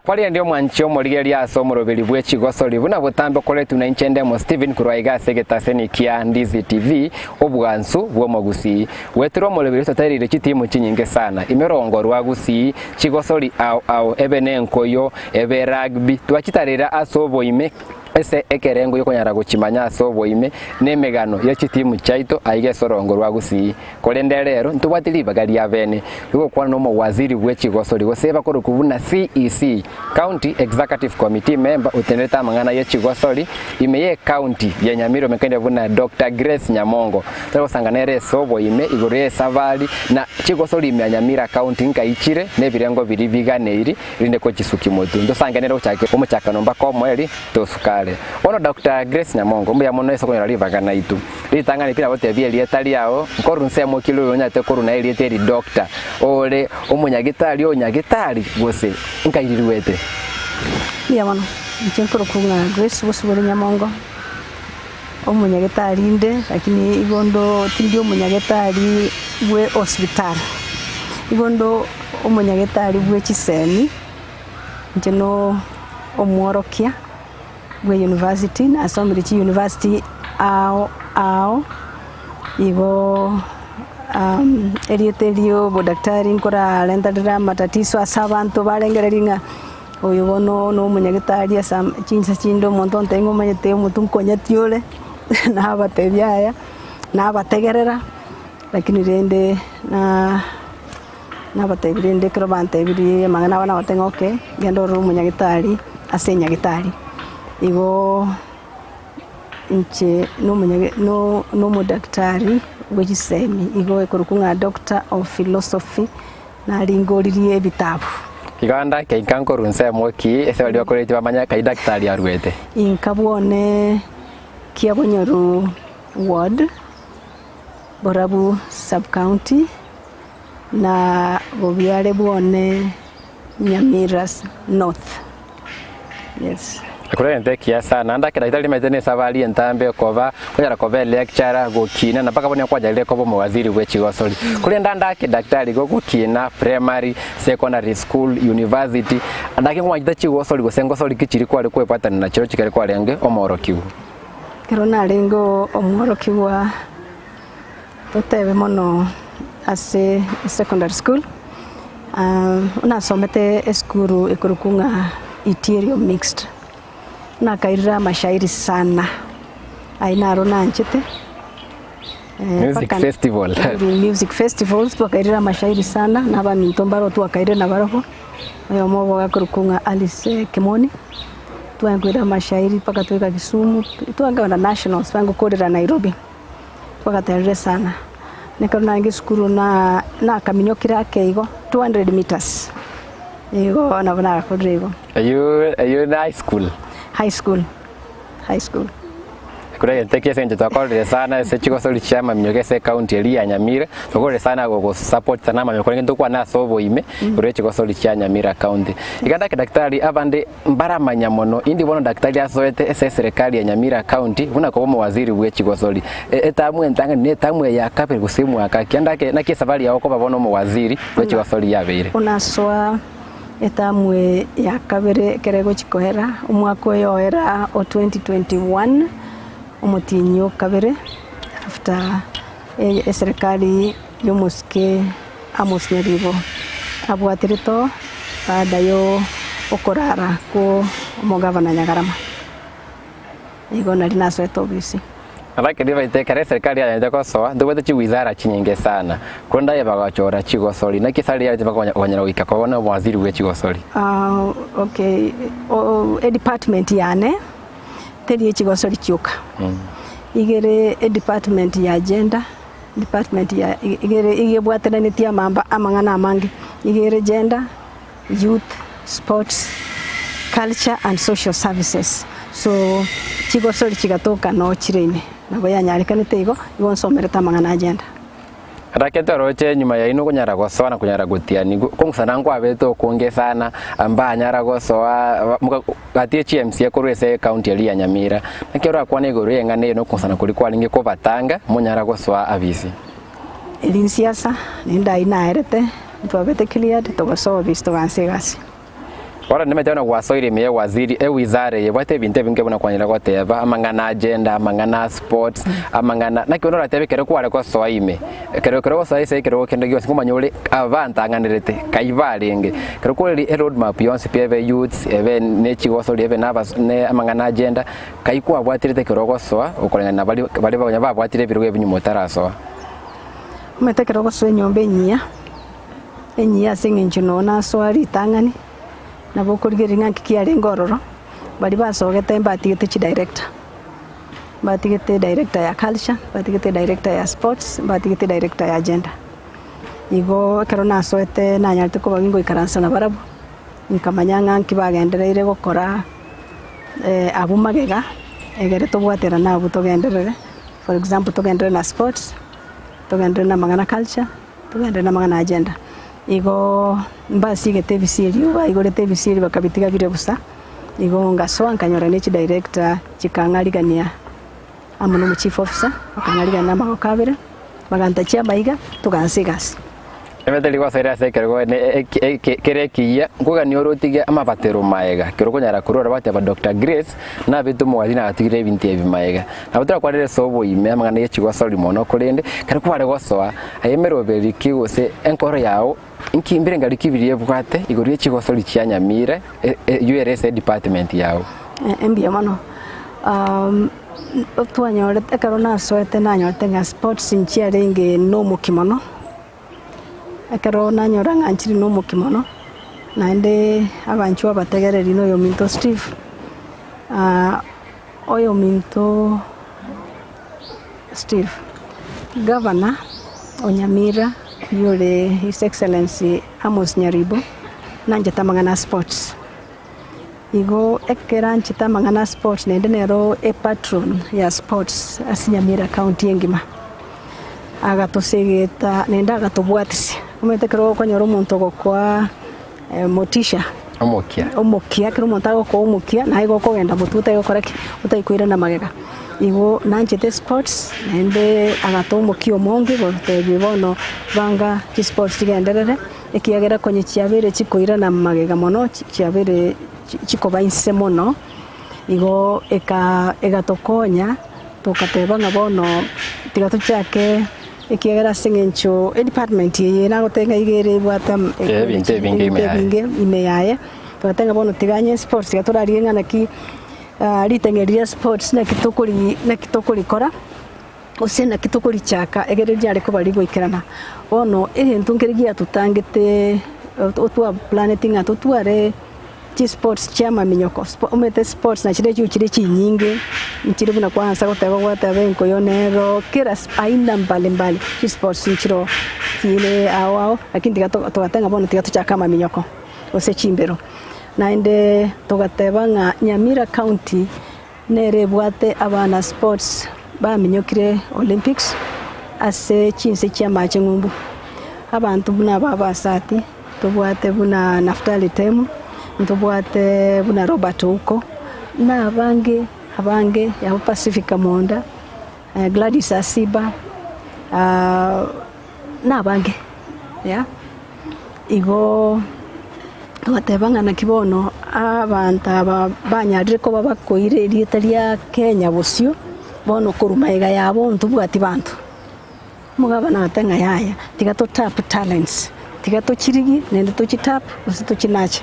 Nakwarire omwanchi omorigereria ase omoroberi bwe chigosori buna botambe okoretwe na inche Ndemo Stephen korwa iga ase egetaseni kia Ndizi TV, obwansu bw'omogusii. Goetera omoroberi totereire chitimu chinyinge sana, ime rongo rwa Gusii, chigosori ao ao, ebe nenkoyo, ebe rugby, twachitarera ase oboime ase ekerengo giokonyara gochimanya ase oboime na emegano ye chitimu chiaito aiga ase orongo rwa Gusii. Korende rero ntobwati ribaga ria bene rigokwana nomowaziri bwe chigosori gose bakorokwa buna CEC, County Executive Committee member otenerete amang'ana ye chigosori ime ye county ya Nyamira omekaine buna Doctor Grace Nyamongo. Tore gosanga nere ase oboime igoro ye esabari na chigosori ime ya Nyamira county nkaichire na ebirengo biria biganeiri rinde kochisukia motwe. Ntosange nere gochaka omochakano mpaka omoerio tosukare. Bono Doctor Grace Nyamongo mbuya mono ase okonyora ribaga naitwe. Ritang'ani pi nagotebie erieta riao, nkorwa nsemo ki rirorio onyarete korwa naye erieta eri doctor, ore omonyagitari o nyagitari gose nkai riruete? Mbuya mono, inche nkorokwa ng'a Grace Bosibori Nyamongo, omonyagetari inde lakini igo ndo tindi omonyagetari bwe hospitali, igo ndo omonyagetari bwe chisemi, inche no omworokia. Bwe university, nasomire chi university ao ao, igo erieta erio obodaktari nkorarenta rire amatatiso ase abanto barengereria ng'a oyo bono na omonyagitari ase ama chinsa chinde omonto ontebia ng'a omanyete omotwe nkonyeti ore, nabatebia yaya, nabategerera, lakini rende na Nabatebirie rende ekero bantebirie amang'ana abo nabatebia ng'a okay, genda orore omonyagitari ase enyagitari. Igoo inche na omonyage no na omodaktari bwe chisemi, igo ekorokwa ng'a doctor of philosophy, naringoririe ebitabu. Igo ande ake inka nkorwa nsemo ki ase baria bakoretie bamanye kai daktari aruete? Inka bwone kiabonyoru ward, Borabu sub county. Na bobiare bwone Nyamira North. Yes. Ekero egento ekiya sana, naende ekero daktari rimaete na esabari entambe okoba, okonyara koba electurer, gokina na mpaka bono kwanyarire koba omowaziri bwe chigosori. Korende ande ake daktari gogokina primary, secondary school, university, ande ake nkomanchete chigosori gose ngosori ki chiria kware kwebwatana nachio chikare kwarenge omworokigwa. Ekero narenge omworokigwa. Totebe mono ase secondary school, nasomete esukuru ekorokwa ng'a Itierio Mixed, nakairire amashairi sana, ayio naro nanchete Music mpaka festival. music festivals twakairire amashairi sana, na abaminto mbaro twakairire nabarobwo, oyomo obo akorokwa ng'a Alice Kimoni, twakoira amashairi mpaka twaika Kisumu, twakagenda nationals, twagokorera Nairobi. Twagaterire sana, na ekero narenge esukuru na nakaminyokire ake igo, 200 meters, igo nabo nagakorire igo. Eyio eyio na high school? High school, high school. Ekero egento eke ase eng'encho twakorire sana ase chigosori chia amaminyoko ase ecounty eria ya Nyamira, twakorire sana gogosupport sana amaminyoko korende ntokwane ase oboime igoro ye chigosori chia Nyamira county. Iga ndake daktari abande Mbaramanya mono indi bono daktari asoete ase eserekari ya Nyamira County buna koba omowaziri bwe chigosori. Etamu entang'ani na etamu eye ya kabere gose omwaka ki ande ake naki esafari yao koba bono omowaziri bwe chigosori yabeire. Buna asoa etamu eye ya kabere ekero egochi koera omwaka oyo oera o 2021 omotienyi o kabere after eserekari ya omosike Amos Nyaribo abwaterete oo baada yo okorara kwo omogavana Nyagarama. Igo nari nasoete obisi. Abakedi baito ekero eserikari yanyarete gosoa, ntobwate chiwizara chinyinge sana, korende aye bagachora chigosori, naki esare yarete mpaka okonyara goika koba nomowaziri bwe chigosori. Okay, edepartment yane teri echigosori chioka, igere edepartment ya gender. Department ya igere iga ebwatananetie amamba amang'ana amange, iga ere gender, youth, sports, culture and social services. So chigosori chigatoka noo chire ime, nabo yanyarekanete igo, igo nsomerete amang'ana a gender. Rake toroche nyuma yaino konyara gosoa na konyara gotianigwa, kong'usana nkwabete okonge sana, mbanyara gosoa moka gati ye chiMCA korwa ase ecounty eria ya Nyamira. Naki orakwane igoro y'eng'ana eye na okong'usana koria kwarenge kobatanga monyara gosoa abisi? Eri nsiasa, naende ayio naerete, ntwabete cleared, togasoa obisi togaansa egasi. Bono nimanyete buna gwasoire ime y'ewaziri, ewizara eye ebwate ebinto ebinge buna kwanyare goteba, amang'ana a gender, amang'ana a sports, amang'ana, naki bono oratebe ekero kware gosoa ime, ekero ekero ogosoa ase ekerogo kende gionsi nkomanya ore aba bantang'anerete kai barenge. Ekero kwarire eroad map yonsi pi ebe youths, ebe ne chigosori, ebe na abas ne amang'ana a gender, kai kwabwaterete ekero ogosoa okoreng'ana na baria baria baria babwatire ebirogo ebi nyuma otarasoa. Omanyete ekero ogosoa enyomba enyiya. Enyiya ase eng'encho noo nasoa ritang'ani, nabo okorigereria ng'a nki kiarenge ororo, baria basogete mbatigete chidirector, mbatigete edirector ya culture, mbatigete edirector ya sports, mbatigete edirector ya gender. Igo ekero nasoete nanyarete koba gingoikaransa nabarabwo, nkamanya ng'a nki bagendereire gokora abwo magega, egere tobwaterane abwo togenderere, for example togenderere na sports, togenderere na amang'ana culture. Togende namang'ana a gender. Igo mbasigete ebisieri, baigorete ebisieri bakabitiga bire bosa, igo ngasoa nkanyora ne chidirector chikang'arigania amo na omochief officer, bakang'arigania na amagoko abere, bagantachia amaiga, togaansa egasi. Emete rigosoire ase ekerogo kere ekiya, nkogania ore otige amabatero maega, ekero okonyara korwa ore bateba Doctor Grace nabete omogati nagatigire ebinto ebi maega. Nabo torakwanere ase oboime amang'ana ye chigosori mono korende ekero kware gosoa aye emeroberi ki gose enkoro yao inki mbirengererio ki biria ebwate igoro ye chigosori chia Nyamira eywo ere ase edepartment yao. Mbuya mono. Twanyorete ekero nasoete nanyorete ng'a sports nchiarenge nomokia mono. Ekero nanyora ng'a nchire nomokia mono, naende abanchwa abategereri na oyominto Steve, oyominto Steve, gavana o Nyamira oyio ore His Excellency Amos Nyaribo, nanchete amang'ana a sports. Igo ekero anchete amang'ana a sports naende nero epatron ya sports ase Nyamira county engima, agatosegeta naende agatobwatisia. Omanyete ekero okonyora omonto ogokoa motisha, Omokia. omokia, ekero omonto agokoa omokia naye igo okogenda motwe otari gokora ki? Otari koirana magega. Igo nanchete sports naende agatoa omokia omonge gotebia bono banga chisports chigenderere. Ekiagera konya chiabeire chikoirana magega mono, chiabeire chikoba inse mono, igo egatokonya togateba ng'a bono tiga tochake ekiagera ase eng'encho edepartment eye nagoteba ng'a iga ere ebwate Ebinto ebinge ime yaye. ebinge ime yaye, togateba ng'a bono tiga onye sports tiga torarigie ng'a naki ritang'ani ria sports naki tokori naki tokorikora. Gose naki tokorichaka egere rinyare koba rigoikerana. Bono egento nkere giatotangete otwaplaneti ng'a totware chisports chi'amaminyoko, omanyete sports nachire echio chire chinyinge, nchire buna kwansa goteba gwateba enkoyo nero, kera aina mbali mbali, chisports nchiroo chire ao ao, lakini tiga togateba ng'a bono tiga tochake amaminyoko gose chimbero. Naende togateba ng'a Nyamira county. Nere ebwate abana sports baminyokire Olympics ase chinse chi'amache ng'umbu. Abanto buna aba abasati ntobwate buna Naftali Temu, ntobwate buna Robert Ouko, na abange abange yabo Pacifica Monda, Gladys Asiba, na abange yeah. Igo togateba ng'a naki bono abanto aba banyarire koba bakoira erieta ria Kenya bosio, bono korwa magega yabo ntobwati banto. Omogabana agateba ng'a yaya, tiga to tap talents, tiga tochirigie naende tochitap gose tochinache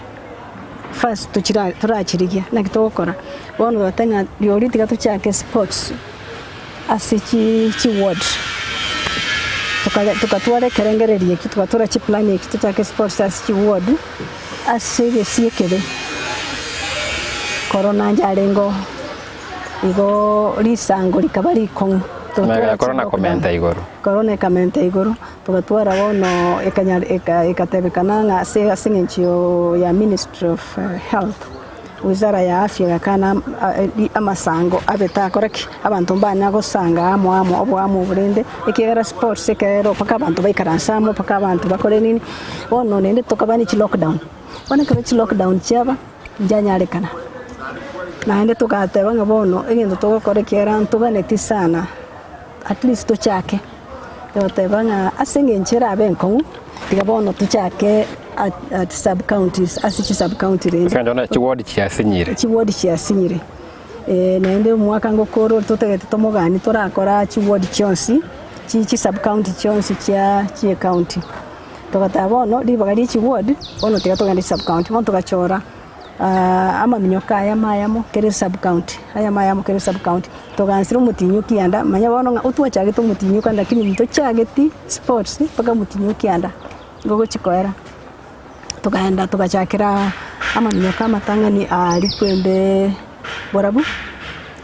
first tochira torachirigia naki togokora. Bono togateba ng'a rirorio tiga tochake sports. Ase chiward togatwara ekerengererio ekio, togatwara chiplan echio tochake sports ase chiward, ase egesie ekebe, korona yarenge oo, igo risango rikaba rikong'u. Magega korona komenta igoro. Korona ekamenta igoro, togatwara bono ekanyare egatebekana ng'a ase eng'encho ya ministry of health. Wizara ya afya egakana amasango abe takora ki? Abanto mbanya gosanga amo amo oboamo obo rende ekiagera sports ekero mpaka abanto baikaranse amo mpaka abanto bakore nini. Bono naende tokaba ne chilockdown, bono ekero chilockdown chiaba nchianyarekana. Naende togateba ng'a bono egento togokora ekiagera ntoganeti sana at least tochake, togoteba ng'a ase eng'encho erabe enkong'u tiga bono tochake. at at sub counties ase chi sub county rende. Ase eng'encho chiward chiasinyire. Chiward chiasinyire. Naende omwaka ngokora ore totagete tomogani torakora chiward chionsi, chi chi sub county chionsi chia chie county. Togateba bono ribaga rie chiward, bono tiga togende chi sub county. Bono togachora amaminyoka ayamo ayamo kera esub county, ayamo ayamo kera esub county. Togansera omotinyi o kianda, manya bono ng'a otwachagete omotinyi o kianda lakini ntochageti sports mpaka omotinyi o kianda ngogochi koera. Tokaenda togachakera amaminyoko amatang'ani aaria kwende borabu,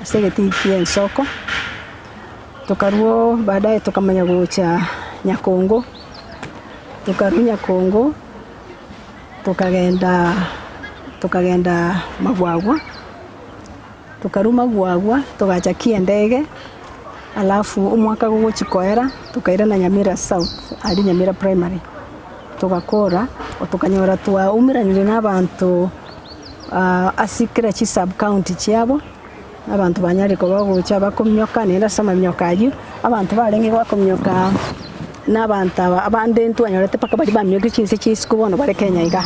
ase egetii kia ensoko, tokarwa oo baadaye tokamanya gocha nyakongo, tokarwa nyakongo, tokagenda tokagenda magwagwa, tokarwa magwagwa togacha kiendege, alafu omwaka gogochia koera, tokairana nyamira south aria nyamira primary. Togakora, tokanyora twaumeranire nabanto ase kera chisub county chiabo, abanto banyare koba gocha bakominyoka naende ase amaminyoka ayio, abanto barenge bakominyoka na abanto aba abande ntwanyorete mpaka baria baminyokire chinse chia isiko bono bare Kenya igaa.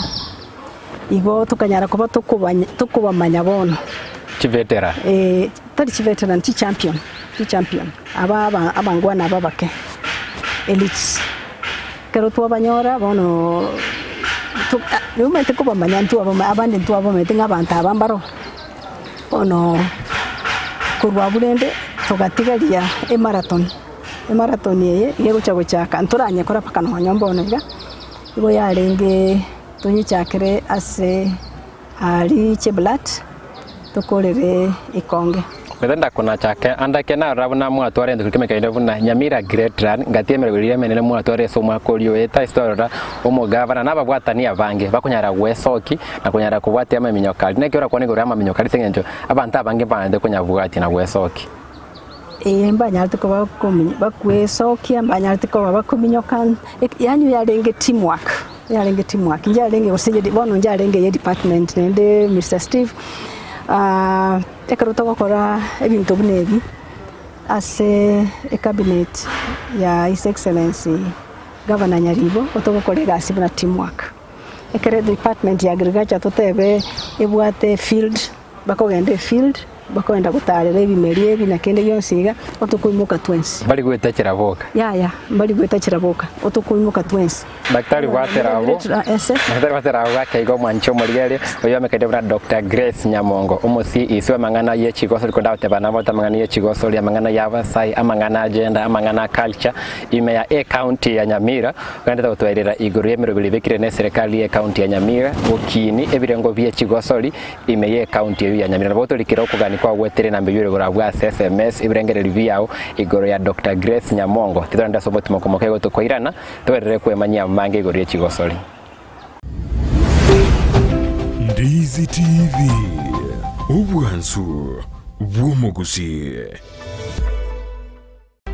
Igo tokanyara koba tokobanya tokobamanya bono. Chiveteran. Eh, tari chiveteran, chichampion, chichampion, aba aba abangwana aba abake, elites. Ekero twabanyora bono to omanyete kobamanya ntwabamanya abande ntwabamanyete ng'a abanto aba mbaro. Bono korwa abwo rende togatigaria emarathon, emarathon eye iga egocha gochaka ntoranyekora mpaka nonye mbono iga, igo yarenge tonyechakere ase Aria Cheblat tokorere ikonge. Bethe ndakonachake andake narora buna mwatware egento keria kemekaine buna Nyamira Great Run ngati emerego eria emenene mwatware ase omwaka oria oeta ase twarora omogavana na ababwatani abange bakonyara gwesoki na konyara kobwatia amaminyoka aria. Naki orakwane igoro y'amaminyoka aria ase eng'encho abanto abange mbaanete konyabwatia na gwesoki. Ee, mbanyarete koba bakomi bakwesokia, mbanyarete koba bakominyoka, yaani yarenge teamwork, yarenge teamwork, njarenge gose ye bono njarenge eye department naende Mister Steve, ekero togokora ebinto buna ebi, ase ecabinet ya His Excellency Governor Nyaribo, togokora egasi buna teamwork. Ekero edepartment ya agriculture totebe ebwate efield. Bakogenda efield, bakogenda gotaarera ebimeri ebi na kende gionsi iga, otokoimoka twensi. Mbari goetachera boka. Yaya, mbari goetachera boka, otokoimoka twensi. Daktari bwatera abwo, Ese. Daktari bwatera abwo gakeiga omwanchi omorigereria, oyo omekaine buna Doctor Grace Nyamongo, omosie ise bw'amang'ana ye chigosori korende agoteba nabote amang'ana ye chigosori, amang'ana ya abasai, amang'ana a gender, amang'ana a culture, ime ya ecounty ya Nyamira, Ogendete gotwairera igoro y'emeroberi ebekire n'eserekari y'ecounty ya Nyamira, gokiini ebirengo bie chigosori ime y'ecounty eyio ya Nyamira. Nabo otorikere okogania kwao gwetere enamba eyio ore igoro abwo ase sms ebirengererio biao igoro ya Doctor Grace Nyamongo. Titorende ase omotimoko moke igo tokoirana, toerere kwemanyia amange igoro ye chigosori. Ndizi TV, obwansu bw'omogusii.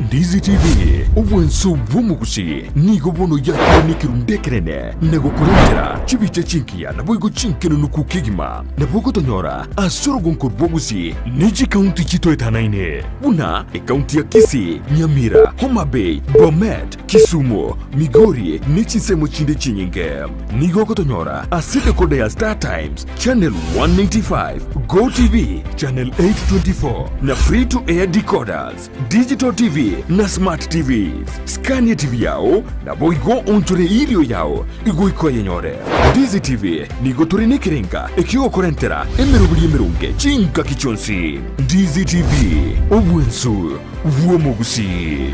Ndizi TV, obwanso bw'omogusii, nigo bono yakire nekerundu ekenene na gokorentera chibicha chingiya naboigo chinkenunuku kegima. Nabo ogotonyora ase orogonko rw'Ogusii ne chikaunti chitoetanaine buna ekaunti ya Kisii, Nyamira, Homa Bay, Bomet, Kisumu, Migori ne chinsemo chinde chinyinge. Nigo ogotonyora ase decoder ya Star Times, Channel 195, Go TV, Channel 824 na Free to Air decoders. Digital TV na Smart TVs. Skania TV yao naboigo onchore irio yao igoika oyenyore. Ndizi TV nigo tore nekerenga ekiogokorentera emeroberi emeronge chingaki chionsi. Ndizi TV, obwensu bw'omogusii.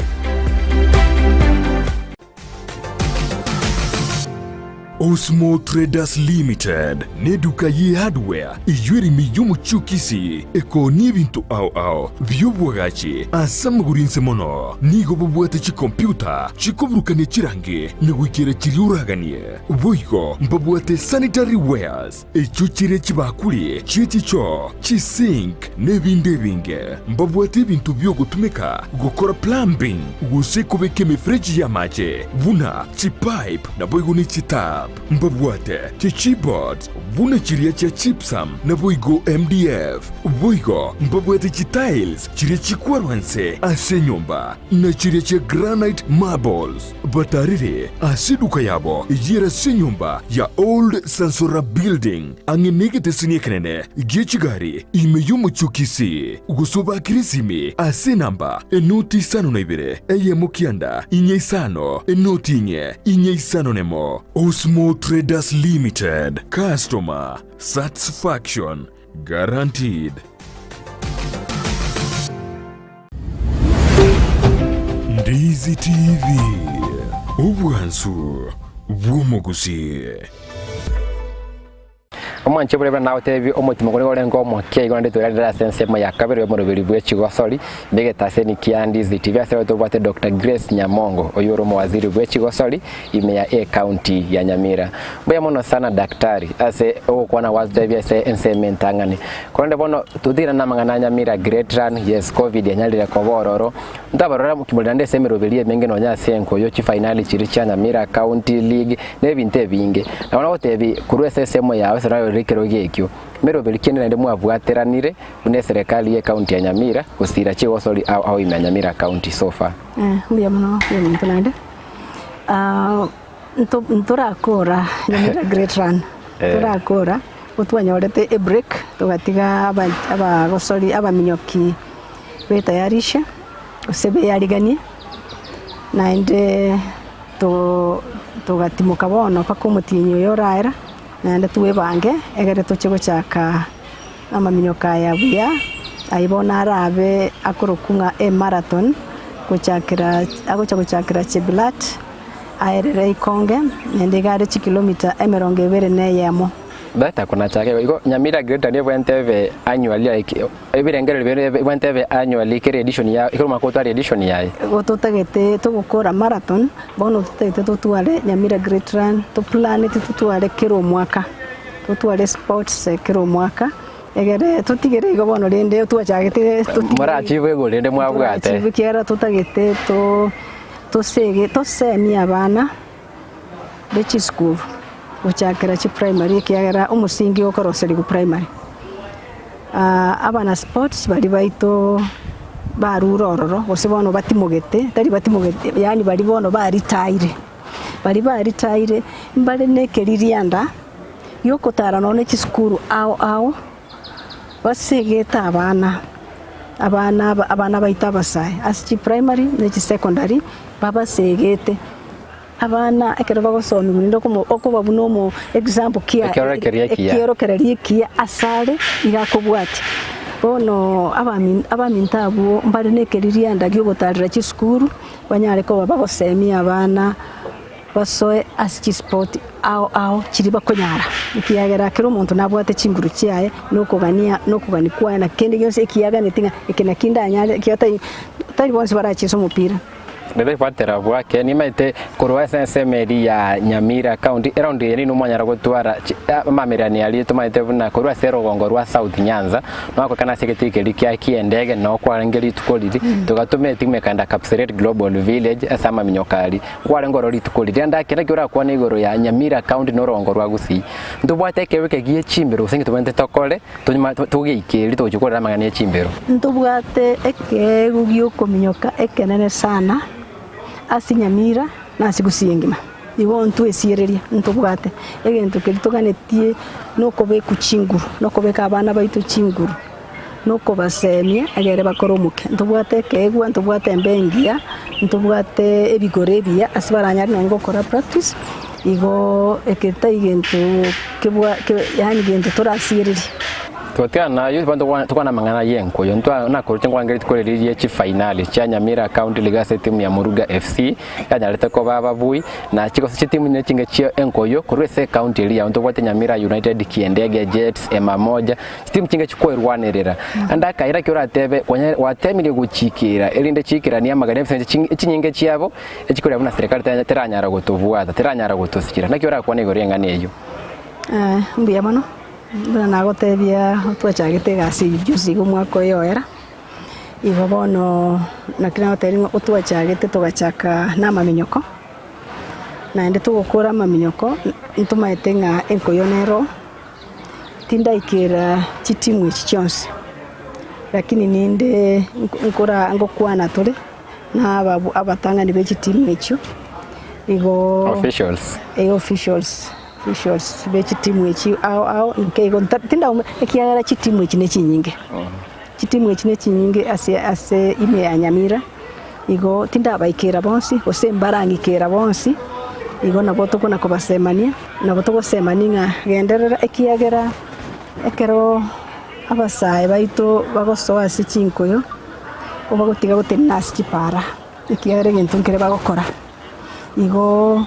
Osmo Traders Limited neduka ye hardware eyio ere ime y'omochie o Kisii ekoonia ebinto ao ao bi'obwagachi ase amagoro inse mono. Nigo bobwate chikompyuta chikoburukania chirangi na goikera chiria oraganie. Boigo mbabwate sanitary wares echio chire chibakuri chie chichoo, chisink na ebinde ebinge. Mbabwate ebinto bi'ogotumeka gokora plumbing gose kobeka emefereji y'amache buna chipipe naboigo ne chitiles. Scrap, mbabwate chichipboards buna chiria chia gypsum naboigo MDF. Boigo mbabwate chitiles chiria chikwarwa nse ase enyomba, na chiria chia granite marbles. Batarire ase eduka yabo eyere ase enyomba ya Old Sansora Building, ang'e negeteseni ekenene gie chigari ime y'omochie o Kisii. Gose obakere esimi ase enamba enoti isano na ibere, eyemo kianda, inye isano, enoti inye, inye isano nemo. Osmo Traders Limited, Customer Satisfaction Guaranteed. Ndizi TV, obwansu bw'omogusii. Omwanche bore buna nagotebie omotimo kore orenge omoke igo naende toirarere ase ensemo ya kabere y'omoroberi bwe chigosori begetaseni kia Ndizi TV ase tobwate Doctor Grace Nyamongo oyio ore omowaziri bwe chigosori ime ya ecounty ya Nyamira. Mbuya mono sana daktari ase ogokwana gwatotebia ase ensemo entang'ani. Korende bono totigane namang'ana a Nyamira Great Run, yes covid yanyarire koba ororo. Ntabarora kimori naende ase emeroberi emenge nonya ase enkoyo chifainali chiria chia Nyamira County League na ebinto ebinge. Nabo nagotebia korwa ase ensemo yao ase orarore ekerogo ekio, meroberi ki ende naende mwabwateranire buna eserekari ye county ya Nyamira gosira chigosori ao ao ime ya Nyamira County so far? Mbuya mono omonto naende. Ntorakora Nyamira Great Run, ntorakora, igo twanyorete ebreak togatiga abagosori abaminyoki betayarishe gose beyariganie, naende togatimoka bono mpaka omotienyi oyo oraera, naende twebange egere toche gochaka amaminyoko aya buya, ayio bono arabe akorokwa ng'a emarathon, gochakera agocha gochakera Chebilat, aerere Ikonge, naende iga are chikilomita emerongo ebere na eyemo. Better konacha ake igo Nyamira Greater nigo ebwenerete ebe annually like ebirengererio biaino ebwenerete ebe annually kera edition ya ekero omwaka otware edition yaye. Igo totagete togokora marathon, bono totagete totware Nyamira Great Run, toplaneti totware kera omwaka. Totware sports kera omwaka, egere totigere igo bono rende twachagete totigere Morachieve igo rende mwabwate. Torachieve ekiagera totagete to tosege tosemie abana be chisukuru gochakera chiprimary ekiagera omosingi okoroserigwa primary. Abana sports baria baito barure ororo gose bono batimogete tari batimogete yaani baria bono baritaire. Baria baritaire mbare nekeririanda gi'ogotara nonya ne chisukuru ao ao, basegete abana, abana aba abana baito abasae ase chiprimary ne chisecondary, babasegete. Abana ekero bagosomigwa naende okomo okoba buna omo example kia Ekeorokererio ekiya. ekeorokererio ekiya asare iga akobwatia. Bono abami abaminto abwo mbare na ekeririanda giogotarera chisukuru. Banyare koba bagosemia abana basoe ase chispoti ao ao chiria bakonyara, ekiagera kera omonto nabwate chinguru chiaye na okogania na okogania kwaye na kende gionsi ekiaganeti ng'a eke naki ndanyare ekiagera tari tari bonsi barachiese omopira. Rero ekwatera bwake nimaete korwa ase ensemo eria ya Nyamira county eround eye nigo mwanyara gotwara amamererania aria tomaete buna korwa ase erogongo rwa South Nyanza Nogokana ase egetii keria kia ki'endege, nao kwarenge rituko riria, togatoma etimu ekaenda Kapseret Global Village ase amaminyoka aria. Nkwarenge ororo rituko riria. Rende ake naki orakwane igoro ya Nyamira County na orongo rwa Gusii. Ntobwate ekeegwa eke gie chimbero gose intobwenerete tokore, tonyuma togeike erio togochia korera amang'ana ye chimbero. Ntobwate ekeegwa gi'okominyoka ekenene sana ase Nyamira na ase Gusii engima. Igo ntwesiereria, ntobwate egento keria toganetie nokobekwa chinguru, nokobeka abana baito chinguru, nokobasemia egere bakore omokia. Ntobwate ekeegwa, ntobwate embe engiya, ntobwate ebigoro ebiya ase baranyare nonye gokora practice, igo eke tai gento kebwa yaani gento torasiererie. Togatiga nayio bono tokwana amang'ana y'enkoyo ntwa nakoruche nkwange rituko riria rie chifainali chia Nyamira County League ase etimu ya Moruga FC. Yanyarete koba ababui, na chigose chitimu ne chinge chie enkoyo korwa ase ecounty eria yao ntobwate Nyamira United, Kiendege Jets, Ema Moja, chitimu chinge chikoerwanerera. Ande akaira ki oratebe kwanya gwatemire gochiikera erinde chiikeranie amagena ebisenge ching chinyinge chiabo echikorera buna serikali tenya teranyara gotobwata teranyara gotosikera. Naki orakwane igoro y'eng'ana eyio? Mbuya mono, buna nagotebia twachagete egasi eyio juzi iga omwaka oyo oera. Igo bono naki nagotebia ng'a otwachagete togachaka namaminyoko, Naende togokora amaminyoko, ntomaete ng'a enkoyo nero, tindaikera chitimu echi chionsi, lakini ninde nkora ngokwana tore na ababu abatang'ani be chitimu echio, igo Officials. eh officials officials be chitimu echi ao ao nke igo nta tindauma ekiagera chitimu echi nechinyinge. Chitimu echi nechinyinge ase ase ime ya Nyamira, igo tindabaikera bonsi, gose mbarang'ikera bonsi, igo nabo tokona kobasemania, nabo togosemania ng'a genderera ekiagera ekero abasae baito bagosoa ase chinkoyo, obagotiga gotenena ase chipara, ekiagera egento nkere bagokora. Igo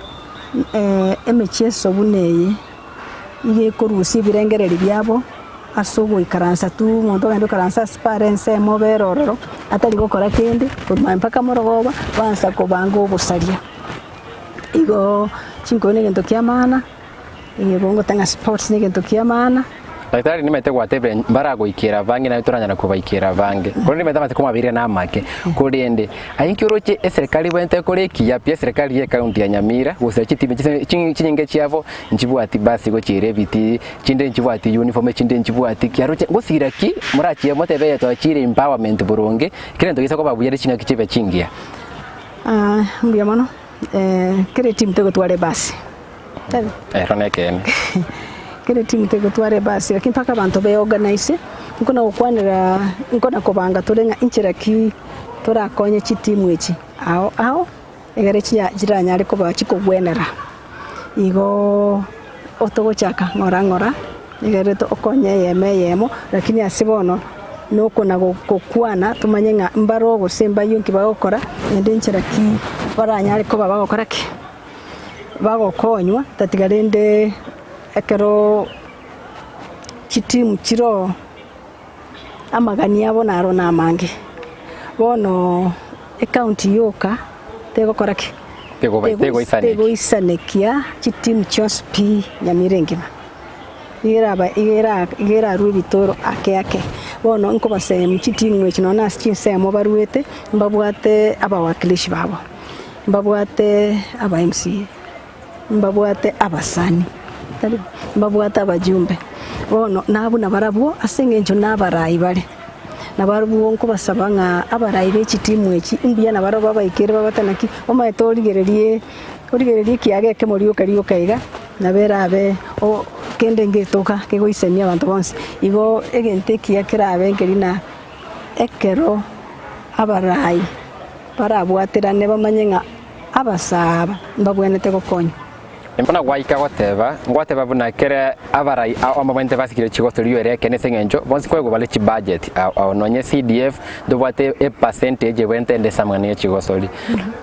emechieso buna eye, nigo ekorusia ebirengererio biabo ase ogoikaransa tu, omonto ogende oikaranse ase pare ensemo obere ororo, atari gokora kende, korwa mpaka morogoba, baansa kobanga obosaria. Igo chinkoyo na egento kia maana, nigo ngoteba ng'a sports na egento kia maana. Daktari nimaete gwatebire mbaragoikera abange naye toranyara kobaikera abange. Korende nimaete amatuko mabere na amake. Korende aye inki oroche eserekari ebwenerete ekore ekiya pi eserekari ye county ya Nyamira gose chitimu chise chinyinge chiabo nchibwati basi gochiera ebitii, chinde nchibwati uniform echinde nchibwati ki aroche ngosira ki morachie motebe eye twachire empowerment boronge kera egento gese koba buya ching'aki chibe chingiya. Mbuya mono, kera etimu tegotwara ebasi. Ero nekeene. Kera etimu tegotwara ebasi lakini mpaka abanto be organise, nkona gokwanera nkona kobanga tore ng'a inchera ki torakonye chitimu echi ao ao egere chia chiranyare koba chikogwenera. Igoo otogochaka ng'ora ng'ora egere okonye eyemo eyemo lakini ase bono nokona gokwana tomanye ng'a mbaro gose mbayio nki bagokora naende nchera ki baranyare koba bagokora ki? Bagokonywa, tatiga rende ekero chitimu chiroo amagani abo naro namange. Bono ecounty yoka tegokora ki? Tegoisanekia chitimu chionsi pi Nyamira engima. Iga eraba iga era iga erarue ebitoro ake ake. Bono nkobasemi chitimu echi nonye na ase chinsemo baruete, mbabwate abawakilishi babo. Mbabwate aba MCA, mbabwate abasani, tari mbabwate abajumbe. Bono nabwo nabarabwo ase eng'encho nabarai bare, nabarabwo nkobasaba ng'a abarai be chitimu echi mbuya nabarabwo babaikere babate naki, omanyete origererie origererie ekiaga ekemo rioka rioka iga, nabo erabe o kende ngetoka kegoisania abanto bonsi. Igo egento ekiya kerabe nkeri na ekero abarai. Barabwaterane bamanye ng'a abasaa aba mbabwenerete gokonywa. Buna gwaika goteba, ngwateba buna kera abarai ao mbabwenerete basikire chigosorio ere ekeene ase eng'encho bonsi koegwa bare chibudget ao ao nonye CDF ntobwate epercentage ebwenerete ende ase amang'ana ye chigosori.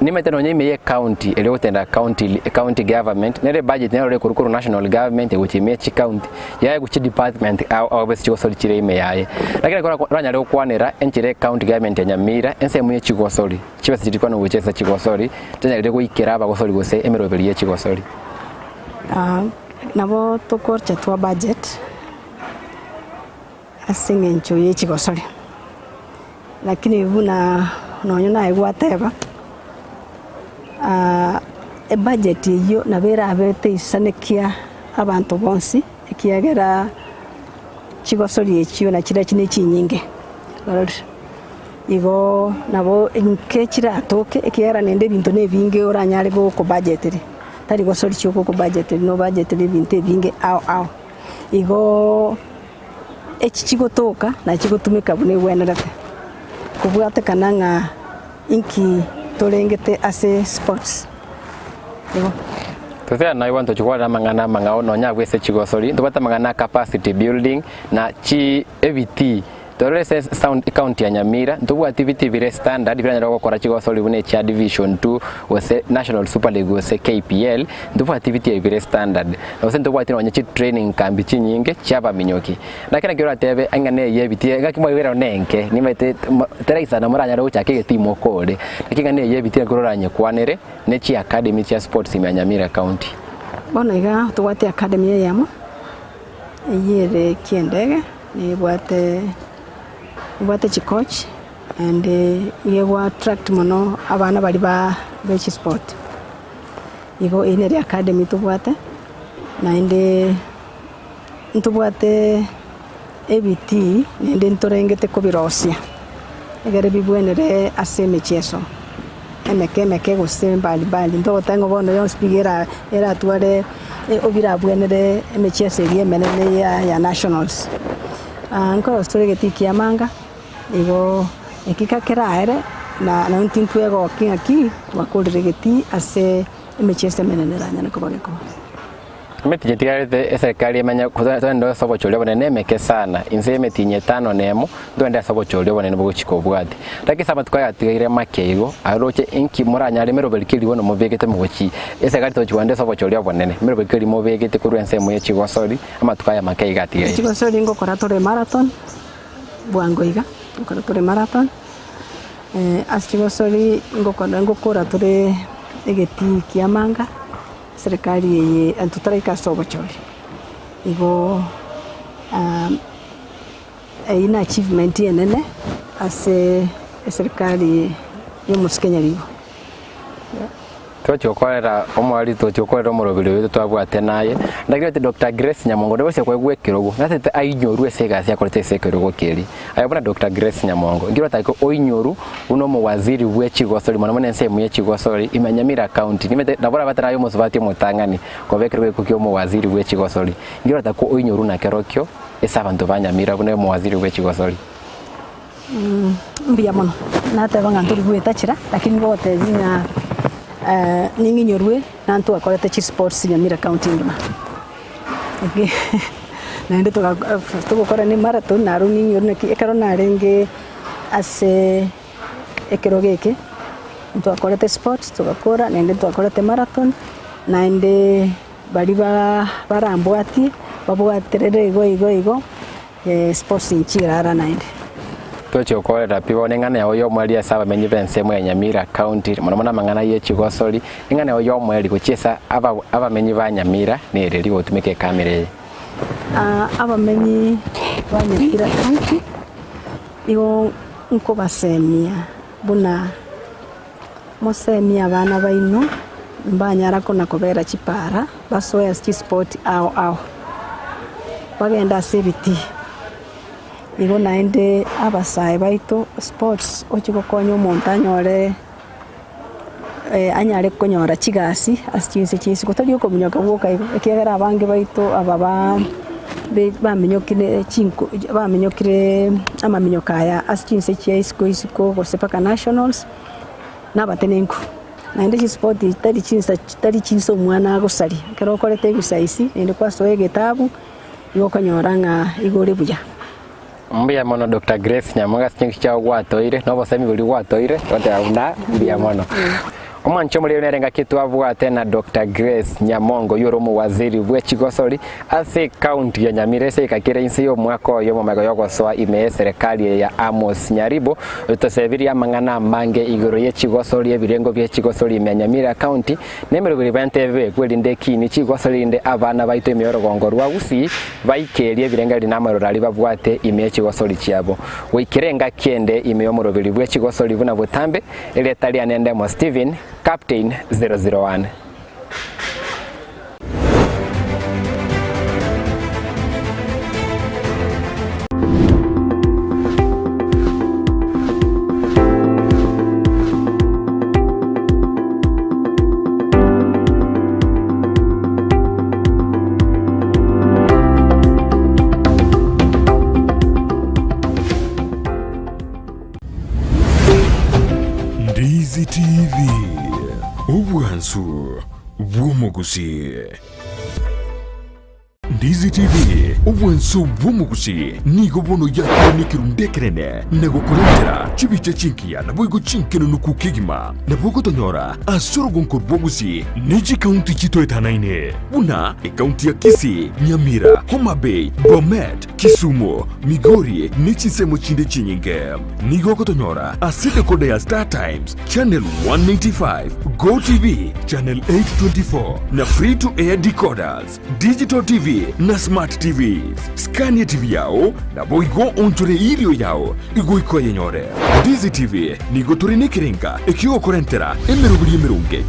Nimanyete nonye ime ye county eria ogotenda county county government nere ebudget nero ekorwa korwa national government egochia ime ye chicounty yaegwa chidepartment ao ao ase chigosori chire ime yaye. Lakini ekero oranyare gokwanera enchera ecounty government ya Nyamira ensemo ye chigosori, chibesa chiria chikwana gocha ase chigosori, chianyarire goikera abagosori gose emeroberi ye chigosori. Nabo tokocha twa budget ase eng'encho ye chigosori, lakini buna nonye naye gwateba ebudget eyio nabo erabe teisanekia abanto bonsi ekiagera chigosori echio nachirochio nechinyinge, ororire. Igo nabo inke chiratoke ekiagera naende ebinto na ebinge oranyare gokobajeteria, tari gosori chioka okobajeteria nobajeteria ebinto ebinge ao ao. Igoo echi chigotoka nachigotumeka buna egwenerete, kobwatekana ng'a inki torengete ase sports igo. Totebe naye bono tochikwarera amang'ana amang'ao nonya abwo ase chigosori, ntobwate amang'ana a capacity building na chi ebitii. Torore ase sound county ya Nyamira, ntobwati ebitii bire standard biranyare gokora chigosori buna echia division two gose national super league gose KPL, ntobwati ebitii ebi bire standard. Gose ntobwati nonye chi training camp chinyinge chia abaminyoki. Naki naki oratebe ng'a neye ebitii engaki mwaigwera nenke, nimanyete teraisana moranyare gochaka egetii mokore. Naki ng'a neye ebitii ekero oranyekwanere. ne chiacademy chia sports ime ya Nyamira County. Bono iga tobwate academy eyemo, eyio ere kiendege, nebwate ebwate chicoach naende nigo egwa attract mono abana baria ba be chisport. Igo eyio nere academy tobwate, naende ntobwate ebitii naende ntorengete kobirosia, egere bibwenere ase emechieso emeke emeke gose mbali mbali. Ntogoteba ng'a bono yonsi pi iga eratware obirabwenere emechieso eria emenene ya nationals. Nkorosia tore egetii kia manga. Igo ekika keraere, na nonye tintwegokia ng'aki twakorire egetii ase emechieso emenene eranyare koba gekoba. Emetienyi etigarete eserikari emanye togende ase obochori obonene nemeke sana, inse y'emetienyi etano na emo ntogende ase obochori obonene bogochika obwate. Lakini ase amatuko aya atigaire make igo, aroche inki moranyare emeroberi ki eria bono mobegete mogochi eserikari togochi kogenda ase obochori obonene, emeroberi ki eria mobegete korwa ensemo ye chigosori amatuko aya make iga atigaire. Chigosori ngokora tore marathon. Bwango iga ngokora tore marathon, ase chigosori ngokora ngokora tore egetii kia amanga, eserekari eye intwe taraika ase obochori. Igo eyio na achievement enene ase eserikari ya omosike Nyaribo. Tochi gokorera omorwari tochi gokorera omoroberi oito twabwate naye. Ndagete Doctor Grace Nyamongo onde gose koegwa ekerogo nasete ainyorwe ase egasi akorete ase ekerogo keria. Aye buna Doctor Grace Nyamongo inki oratake oinyorwe buna omowaziri bwe chigosori mono mono ensemo ye chigosori ime Nyamira county nimanyete nabo orabate naye omosubati omotang'ani koba ekerogo ekio kia omowaziri bwe chigosori. Inki oratake oinyorwe nakerokio ase abanto ba Nyamira buna omowaziri bwe chigosori. Mbuya mono, nateba ng'a ntori gwetachera, lakini ngogotebi ng'a ning'inyorwe na ntwakorete chisports Nyamira county engima. Naende toga togokora na emarathon naro ning'inyorwe naki ekero narenge ase ekerogo eke, ntwakorete sports togakora naende ntwakorete marathon, naende baria ba barambwatie babwaterere igo igo igo. Sports nchirara naende. Tochia gokorera pi bono eng'ana yao y'omoerio ase abamenyi b'ensemo ya Nyamira County, mono mono amang'ana ye chigosori, eng'ana yao y'omoerio gochia ase abamenyi ba Nyamira nere rigotumeka ekamera eye. Abamenyi ba Nyamira County nigo nkobasemia buna mosemie abana baino mbanyara kona kobera chipara basoe ase chisport ao ao, bagende ase ebitii. Igo naende abasae baito sports ochi gokonya omonto anyore anyare konyora chigasi ase chinse chia isiko tari okominyoka gwoka igo ekiagera abange baito aba ba baminyokire chinko baminyokire amaminyoko aya ase chinse chia isiko isiko gose mpaka nationals, nabatenenku. Naende chisipoti tari chinsa tari chinsa omwana agosaria, ekero okorete exercise naende kwasoa egetabu, igo okonyora ng'a igo ore buya. Mbuya mono Doctor Grace Nyamoga ase chingaki chiao gwatoire na obosemi boria gwatoire goteba buna mbuya mono. Omwancho omorero nere engaki twabwate na Doctor Grace Nyamongo oyio ore omowaziri bwe chigosori ase ecounty ya Nyamira ase egeka kere inse y'omwaka oyo omomega yogosoa ime y'eserekari eye ya Amos Nyaribo otosebirie amang'ana amange igoro ye chigosori ebirengo bie chigosori ime ya Nyamira county na emeroberi bente ebekwe erinde ekiini chigosori erinde abana baito ime y'orogongo rwa Gusii Baikerie ebirengererio na amaroro aria babwate ime ye chigosori chiabo. Goikera engaki ende ime y'omoroberi bwe chigosori buna botambe, erieta riane Ndemo Stephen, Captain 001. Ndizi TV, obwansu bw'omogusii. Ndizi TV, obwansu bw'omogusii, nigo bono yakire nekerundu ekenene na gokorentera chibicha chingiya naboigo chinkenunuku kegima. Nabo ogotonyora ase orogonko rwa Gusii ne chikaunti chitoetanaine buna ekaunti ya Kisii, Nyamira, Homa Bay, Bomet, Kisumu, Migori ne chinsemo chinde chinyinge. Nigo ogotonyora ase decoder ya Star Times channel 185, Go TV channel 824 na free to air decoders, Digital TV na Smart TVs. Scania TV yao naboigo onchore irio yao igoika oyenyore. Ndizi TV nigo tore nekerenga ekiogokorentera emeroberi emeronge.